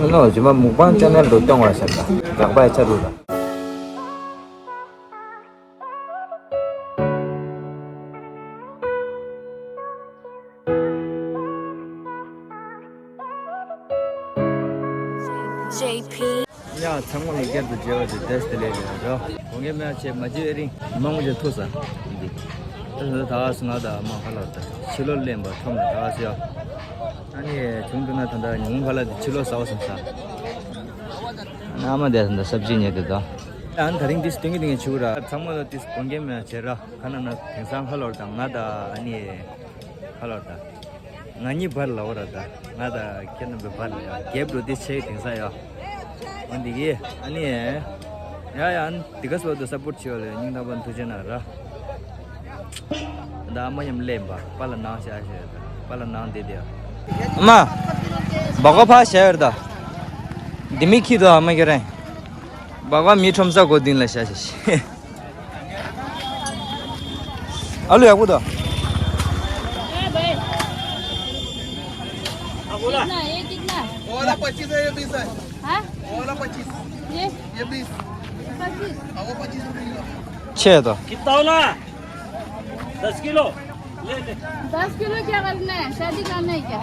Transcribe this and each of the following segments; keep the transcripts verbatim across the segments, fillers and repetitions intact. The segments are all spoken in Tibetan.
ནོ་རྗེས་མ་མུག་པང་ཅ་ནལ་དུ་སྟོན་པར་ཤོག་དང་། དགག་པའི་ཆ་རུ་དང་། ཡ། ཚང་མ་ལ་བསྐྱར་དུ་མཇལ་བ་དེ་བདེ་ལེགས་ཡོད་ར། དགོངས་འགལ་མེད་ཆེ་མ་བརྗེད་རིང་མང་མོ་ཅིག་ཐུག་ས་འདི། ད་ད་ང་དང་མ་ཧ་ལ་ད་ཕྱི་ལོགས་ལེན་པ་ཁྲོམ་ལ་ད་ཟེར་ཡ། ཨ་ནི་བྱུང་འདུག་ན་ད་ད་ཉུང་ཧ་ལ་དེ་ཕྱི་ལོགས་ཟ་བ་སོང་ས། ཨ་མ་དེ་ད་སབ་ཇི་ཉེ་དེ་ད། ཨ་ནི་ད་རིང་དེ་སྟོན་གི་དེ་ངས་ཆུ་ར། ཚང་མ་ལ་དེ་དགོངས་འགལ་མེད་ཆེ་ར། ཁ་ན་ན་དེང་སང་ཧ་ལོར་དང་ང་ད་ཨ་ནི་ཧ་ལོར་དང་། ང་གཉིས་བར་ལ་འོ་ར་ད། ང་དང་ཁྱེད་རྣམ་པའི་བར་ལ་ཡ་རྒྱབ་འགྲོ་དེ་ཆེ་དེང་སང་ཡ། འོན་ཏེ་གི་ཨ་ནི། ཡ་ཡ། ཨ་ནི་དེ་ག་སོ་དུ་སབ་པོར་ཊི་བྱེད་ཡོད་ལེ་སྙིང་ཐག་པ་ནས་ཐུགས་རྗེ་གནང་ར། ད་ཨ་མ་མཉམ་ལེན་པ་པ་ལ་ནང་བཞག་བཞག་ཡོད་ད། པ་ལ་ནང་བསྡད་དེ་ཡ། ཨ་མ། སྦག་སྦག་ཕར་བཞག་ཡོད་ད། འདི་མི་ཁྱི་དོ་ཨ་མ་ཁྱེད་རང་། སྦག་སྦག་མི་ཁྲོམ་ས་སྒོ་སྟེང་ལ་བཞག་བཞག་བཞག་ཨ་ལོ་ཡག་པོ་དང་། कितना? ये कितना? वो वाला पच्चीस है, ये बीस है। हाँ? वो वाला पच्चीस। ये? ये बीस। पच्चीस। हाँ, वो पच्चीस रुपये किलो। छः तो। कितना होला? दस किलो। ले ले। दस किलो क्या करना है? शादी करना है क्या?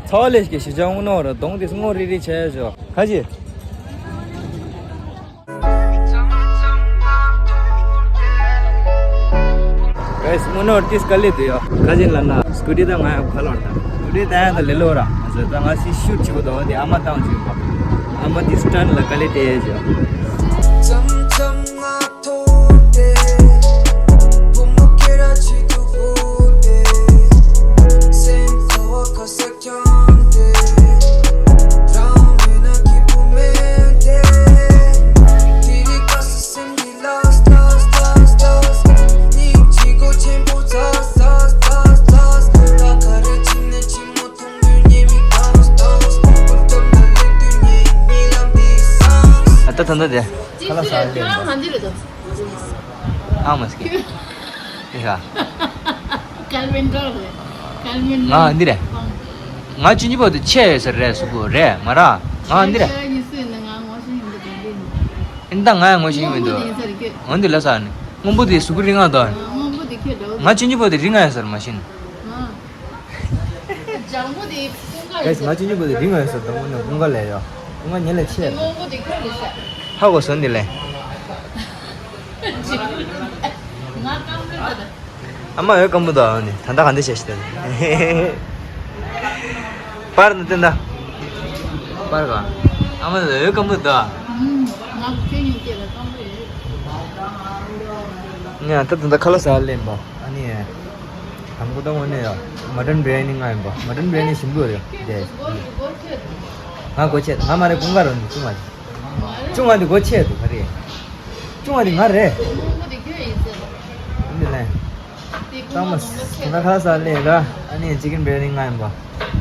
ཚ་བ་ལས་ཀྱི་ཞི་ཅང་ངུ་ནོ་ར་གདོང་དེ་སྔོ་རི་རི་བྱས་ཞོ། ཁ་ཅི། Guys, སྔོན་ནོར་ཏིས་དཀའ་ལས་དུ་ཡོད། ཁ་ཅིག་ལ་ན་སྐུ་ཊི་ད་ང་ཡང་ཁ་ལོར་ད། སྐུ་ཊི་ད་ཡང་ད་ལེ་ལོ་ར། ཨ་ཟེར་ད་ང་སི་ཤུཊ་བྱེད་པོ་དོ་དེ་ཨ་མ་བཏང་བྱེད་པ། ཨ་མ་ཏིས་སྟན་ལ་དཀའ་ལས་དེ་ཡོད། ད་ད་ད་དེ། ཁ་ལག་ཟ་ལེ། ཨ་མ་སྐད། ཨེ་ཧ། ང་འདི་རེད། ང་ཆུང་ཆུང་བོ་དེ་ཆེ་ཡོད་ཟེར་རེད་སུ་གུ་རེད་མ་ར། ང་འདི་རེད། ཨིན་ད་ང་ཡང་ངོ་ཤེས་མི་འདུག་འོན་ཏེ་ལ་ས་ནི་སྔོན་པོ་དེ་སུ་གུ་རིང་ང་དོ། ང་ཆུང་ཆུང་བོ་དེ་རིང་ང་ཡོད་ཟེར་མ་ཤེས་ན། ལྗང་བུ་དེ་ཀུན་དགའ་རེད། ང་ཆུང་ཆུང་བོ་དེ་རིང་ང་ཡོད་ཟེར་དང་ངོ་ནས་ཀུན་དགའ་ལས་ཡོད། ཀུན་དགའ་ཉེ་ལས་ཆེ། སྔོན་པོ་དེ་ཁྱོད་རེད་ཟེར། ཧ་གོ་སོང་འདི་ལས། ང་ཀམ་པོ་དེ། ཨ་མ་འོད་སྐམ་པོ་དང་ནི་ད་ལྟ་ག་འདི་བྱས་ཤི་ད། པར་ནི་བསྟན་ད། པར་ག་ཨ་མ་འོད་སྐམ་པོ་དང་། ང་ཁྱོད་ཉིད་སྐྱེས་ལ་སྐམ་པོ་ཡོད། ང་ད་ད་ལྟ་ཁ་ལག་ཟ་ལེན་པ་ཨ་ནི། དང་པོ་དང་ངོ་ནས་ཡ། མ་ཊན་བི་རི་ཡ་ནི་ང་ཡིན་པ། མ་ཊན་བི་རི་ཡ་ནི་ཞིམ་པོ་རེད་དེ། ང་སྒོ་ཕྱེ། ང་མ་རེད་ཀུན་དགའ་རང་གི་ཅུང་ང་། ཅུང་ང་དེ་སྒོ་ཕྱེ་འདུག་ག་རེད། ཅུང་ང་དེ་ང་རེད། འདི་ལས། ཚང་མ་ད་ཁ་ལག་ཟ་ལེ་ར། ཨ་ནི་ཅི་ཀན་བི་རི་ཡ་ནི་ང་ཡིན་པ།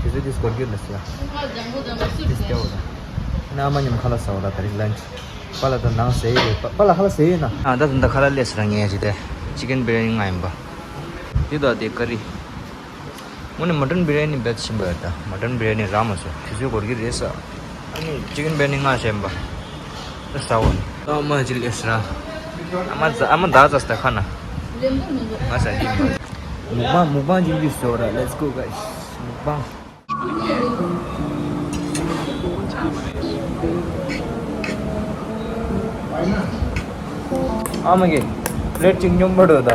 དེ་ཚོ་དེ་སྒོར་སྒྱུར་ལ་ཟེར། དེ་སྐྱོ་བ་དང་། ཨ་མ་མཉམ་ཁ་ལག་ཟ་བ་ལ་ད་རིག་ལན་ཆུ། པཱ་ལགས་ད་ནང་ཟས་ཡོད་རེད། པཱ་ལགས་ཁ་ལག་ཟས་ཡོད་ན། ཨ་ད་ད་ད་ཁ་ལག་ལས་སི་རང་ངས་རེད་དེ། ཅི་ཀན་བི་རི་ཡ་ནི་ང་ཡིན་པ། འདི་དང་དེ་ཀ་རི། དངོས་གནས་མ་ཊན་བི་རི་ཡ་ནི་བེད་ཆེན་པོ་ཡོད་ད། མ་ཊན་བི་རི་ཡ་ནི་རག་མ་སོང་། དུས་ཚོད་འགོར་གྱི་རེད་ས། ཨ་ནི་ཅི་ཀན་བི་རི་ཡ་ནི་ང་ཞེན་པ། ད་ཟ་འོ་ནི། ཨ་མ་ཅི་ལས་སི་ར། ཨ་མ་ཟ་ཨ་མ་ད་ཟ་སྟ་ཁ་ན། ང་ཟ་གི་མ། མུག་པང་མུག་པང་ཅིག་ལུས་སོ་ར། Let's go guys. མུག་པང་། ཨ་མ་གི་པླེ་ཊི་གཅིག་སྙོམས་པོ་འགྲོ་ད།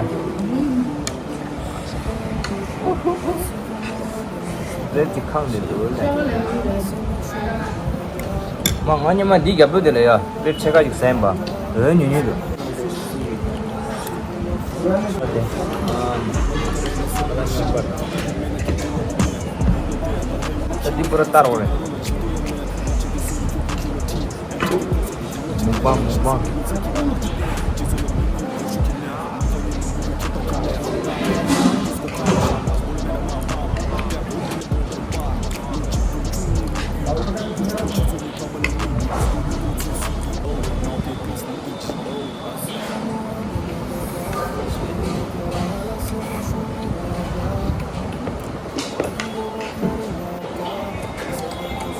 པླེ་ཊི་གཅིག་ཁང་འདི་འདུག་ལེ། མ་ང་ཉི་མ་འདི་རྒྱབ་ལོ་དེ་ལ་ཡ་པླེ་ཊི་ཕྱེད་ཀ་ཅིག་ཟས་པ། འོན་ཉུང་ཉུང་འདུག་ད་འདི་པུ་ར་ཏར་འོ་རེད། མུག་པང་མུག་པང་།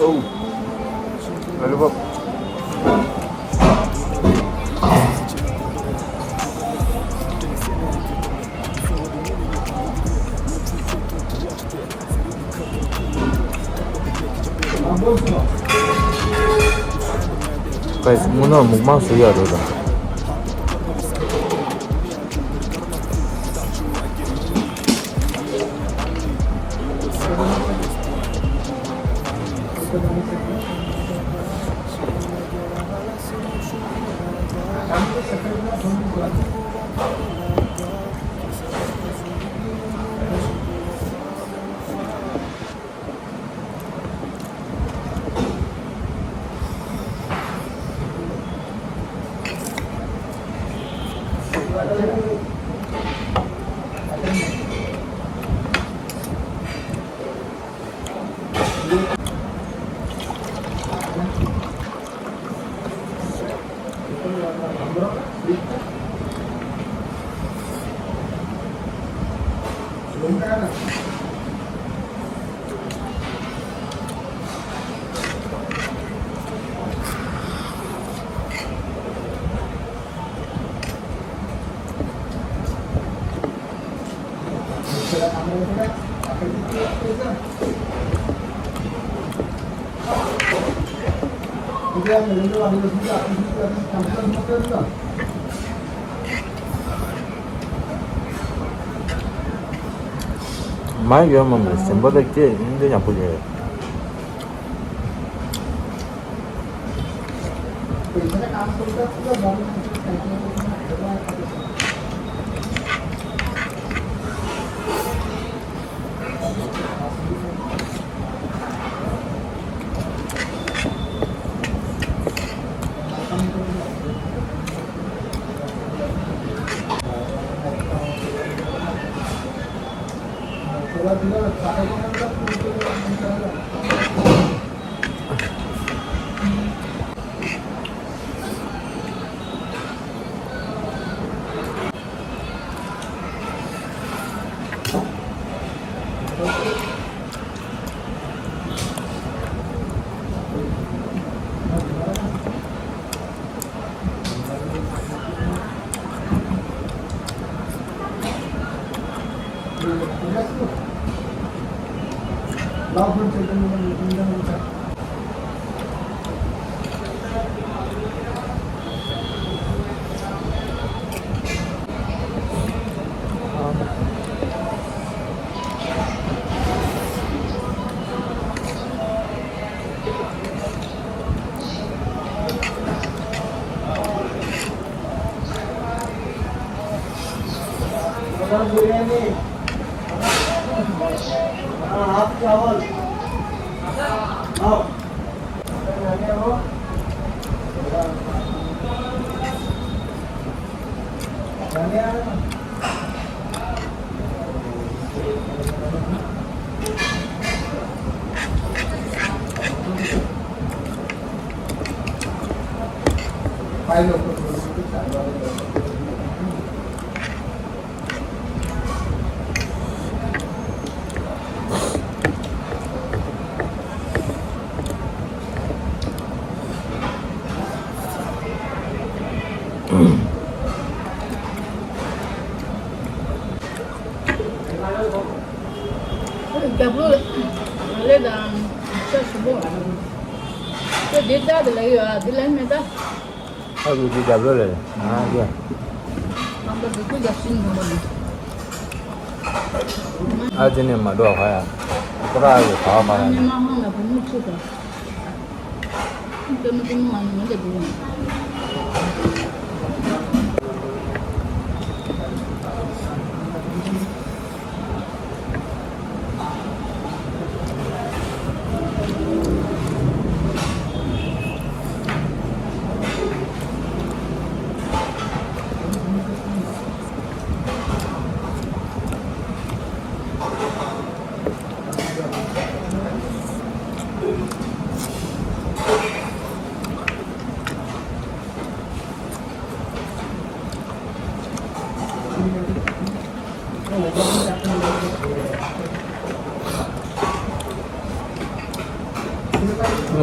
ཨོ། Lollipop. Guys, དངུལ་ནོར་མུག་མ་བཟོ་ཡ་རོ་དང་། མ་ཡོད་མ་མེད་ཟིན་པ་ལ་སྐྱེས་ཡིན་དེ་ཡག་པོ་ཡོད། मटन बिरयानी, हाँ, हाफ चावल। आओ। རྒྱབ་ལོགས་ལ་ལས་དང་ཤ་ཞིམ་པོ། ཁྱོད་འདི་ལྟ་དེ་ལ་ཡོད་ཨ། འདི་ལ་མེད་ད། ཨ་ཁུ་ཁུ་རྒྱབ་ལོགས་ལ་ཨ་ཡོད། ཨ་མདའ་འདི་ཁུ་རྒྱབ་ཤིང་འདུག་མ་ནི། ཨ་ཅེ་ནས་མ་འགྲོ་ཁ་ཡ། ཁོ་ར་ཨ་ཁུ་ག་བ་མ་ར་ནི། ཨ་མ་ཧང་ལ་བུ་མོ་ཁྲིད་དང་། ངོ་མ་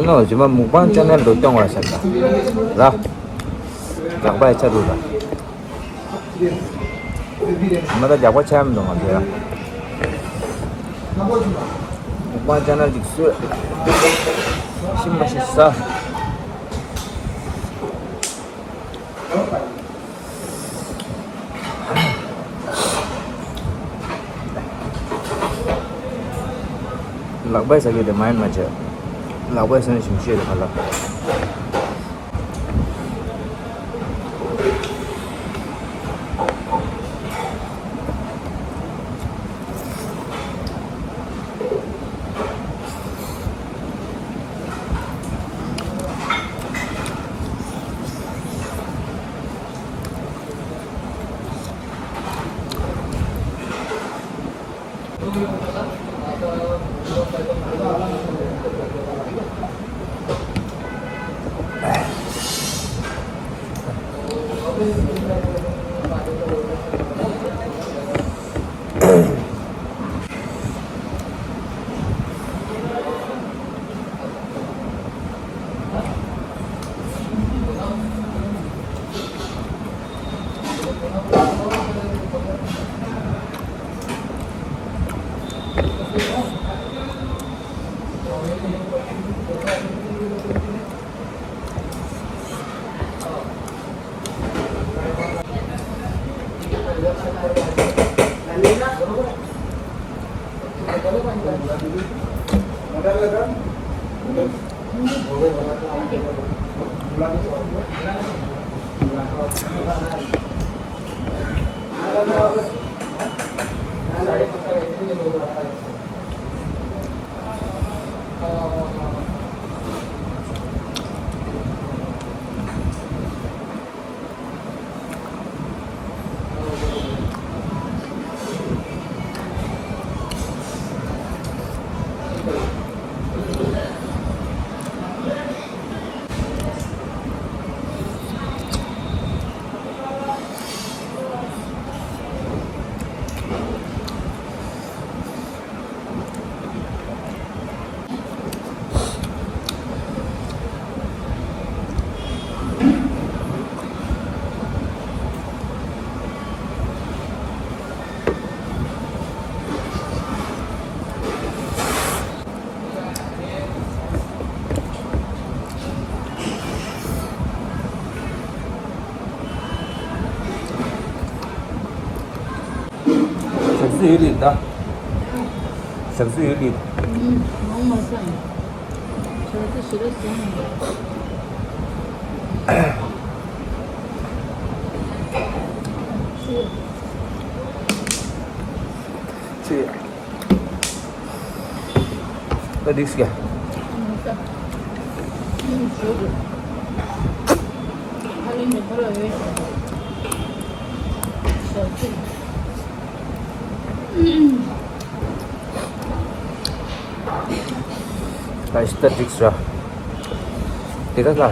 ཨོ་རྗེས་མ་མུག་པང་ཅན་ནལ་དུ་སྐྱོང་བར་ཟེར་ད། ར། ལག་པའི་ཆ་རུ་ར། མ་ད་རྒྱག་པ་ཆ་མི་འདུག་ང་ཚོ་ཡ། མུག་པང་ཅན་ནལ་ཅིག་གསོས། ཤིང་པ་ཞིག་ཟ། ལག་པས་ཟ་རྒྱུ་དེ་མ་ཡིན་མ་བྱས། ལག་པས་ཟ་ན་ཞིམ་ཤོས་རེད་ག་ལ། ཞག་རྩི་ཡོད་ལེ་ད། ཞག་རྩི་ཡོད་ལེ། ཨུམ། མང་མ་ཟ། ཞག་རྩི་ཞེ་དྲག་ཟ་མི་འདུག་ཆེ། ད་འགྲིག་སོང་ཡ། ད་ཤི་ད་འགྲིག་སོང་། དེ་ག་ལ་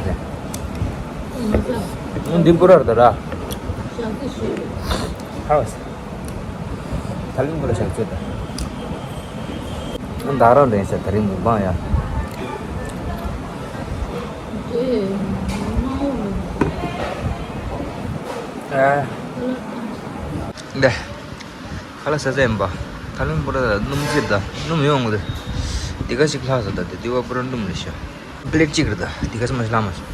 ནས། འདི་པུ་རར་ད་ར། ཧ་བ་སི། ད་ལིང་པོ་ལ་ཞག་ཚོད་དང་། ད་རང་རེད་ཤག་ད་རིང་མུག་པང་ཡ། ཨ། འདི། ཁ་ལག་ཟ་ཟ་ཡིན་པ། ད་ལིང་པོ་ལ་སྣུམ་རྩེ་ད་སྣུམ་ཡོང་གི་རེད། འདི་ག་ཞིག་ལྷག་ཟ་ད་དེ་དེ་བ་པུ་ར་སྣུམ་རེད་ཤག་པླེད་གཅིག་རེད་ད། འདི་ག་ས་མ་ཞིག་ལྷག་མ་ཞིག་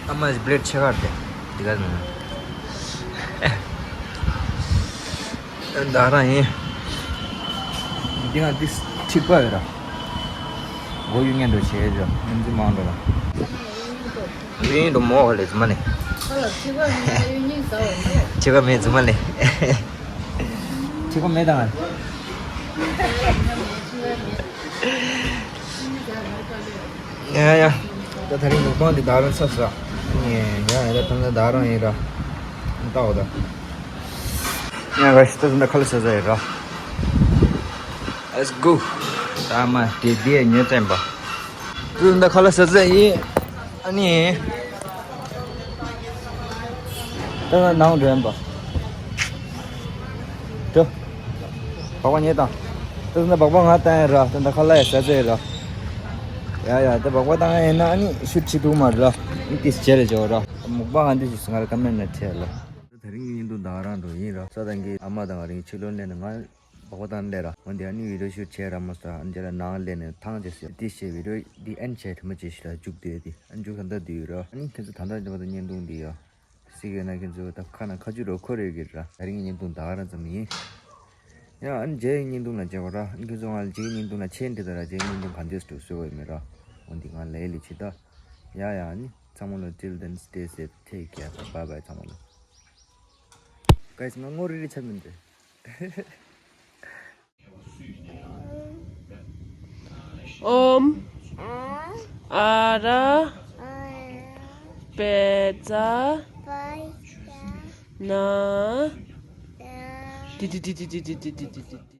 ཨ་མ་ཞིག་པླེད་ཕྱེད་ཀ་རེད། འདི་ག་ནང་། ད་རང་ཡིན། འདི་ང་འདི་ཁྲིག་པ་ཡོད་ར། མགོ་གཡུག་ཉན་འགྲོ་བྱེད་ཡོད་ཅོ་སྣུམ་འཛིན་མང་འགྲོ་ལ། གཡུག་ཉན་འགྲོ་མོ་ཧ་ལས་རྫུན་མ་ནི། ཁ་ལ་ཁྲིག་པ་མིན་ན་གཡུག་ཉན་ཟ་བ་ནི། ཁྲིག་པ་མེད་རྫུན་མ་ནི། ཁྲིག་པ་མེད་དང་། ཡ་ཡ། ད་ད་རིང་མུག་པང་འདི་ད་རང་ཚར་སོང་། ཡ་ཡ་ད་ད་ད་རང་ཡིན་ར། ལྟ་འོ་ད། ཡ་ག་ཤི་ད་ད་ཁ་ལག་ཟ་ཟ་ཡིན་ར། Let's go། ད་མ་དེ་དེ་ཉོས་བསྟན་པ། ད་ད་ཁ་ལག་ཟ་ཟ་ཡིན། ཨ་ནི། ད་ང་ནང་འགྲོ་ཡིན་པ། འགྲོ། སྦག་སྦག་ཉོས་དང་། ད་ད་སྦག་སྦག་ང་བཏང་ཡིན་ར། ད་ད་ཁ་ལག་ཡ་ཟ་ཟ་ཡིན་ར། ཡ་ཡ། ད་སྦག་སྦག་བཏང་ཡིན་ན་ཨ་ནི་ཤུཊ་བྱེད་ཐུབ་མ་རེད་ལ། ཨ་ནི་ཏིས་བྱས་ལ་འཇོག་ར། མུག་པ་ག་འདི་ཞིག་ང་ལ་ཀ་མེན་ན་བྱས་ལ། ད་རིང་གི་བརྙན་ཐུང་ད་ག་རང་འགྲོ་ཡིན་ར། ས་དང་གི་ཨ་མ་དང་ང་རིང་ཕྱི་ལོགས་སླེབས་ནས་ང་སྦག་སྦག་བཏང་སླེབས་ར། འོན་ཏེ་ཨ་ནི་བི་ཌིའོ་ཤུཊ་བྱས་ར་མ་སོང་། ཨ་ནི་རྗེས་ལ་ནང་སླེབས་ནས་ཐང་བྱས་སོང་། ཏིས་བྱས་བི་ཌིའོ་འདི་ཨེན་བྱས་དྲི་མ་བྱས་ཤི་ལ་མཇུག་བསྡུས་ཏེ་ཨ་མཇུག་ད་ལྟ་བསྡུས་ར། ཨ་ནི་ཁྱེད་ཚོ་ད་ལྟ་འདི་བརྙན་ཐུང་འདི་ཡ། སྲིད་ཡོད་ན་ཁྱེད་ཚོ་ད་ཁ་ན་ཁ་ཆུ་རོ་འཁོར་ཡོད་ཀྱི་ར། ད་རིང་གི་བརྙན་ཐུང་ད་ག་རང་ཙམ་ཡིན། ཡ་ཨ་ནི་རྗེས་བརྙན་ཐུང་ལ་མཇལ་བ་ར། ཨ་ནི་ཁྱེད་ཚོ་ང་ལ་རྗེས་བརྙན་ཐུང་ལ་མཆན་འདི་ད་ར། རྗེས་བརྙན་ཐུང་ག་འདྲས་འགྲོ་སྲོལ་ཡོད་མེད་ར། འོན་ཏེ་ང་ལ་ལས་ལས་བྱེད་ད། ཡ་ཡ་ཨ་ནི་ཚང་མ་ལ་till then stay safe, take care, bye bye ཚང་མ་ལ། Guys ང་ངོ་རེ་རེ་ཆ་མི་འདུག་ཨོམ། ཨ་ར། པེ་ཙ། ན། ཏི་ཏི་ཏི།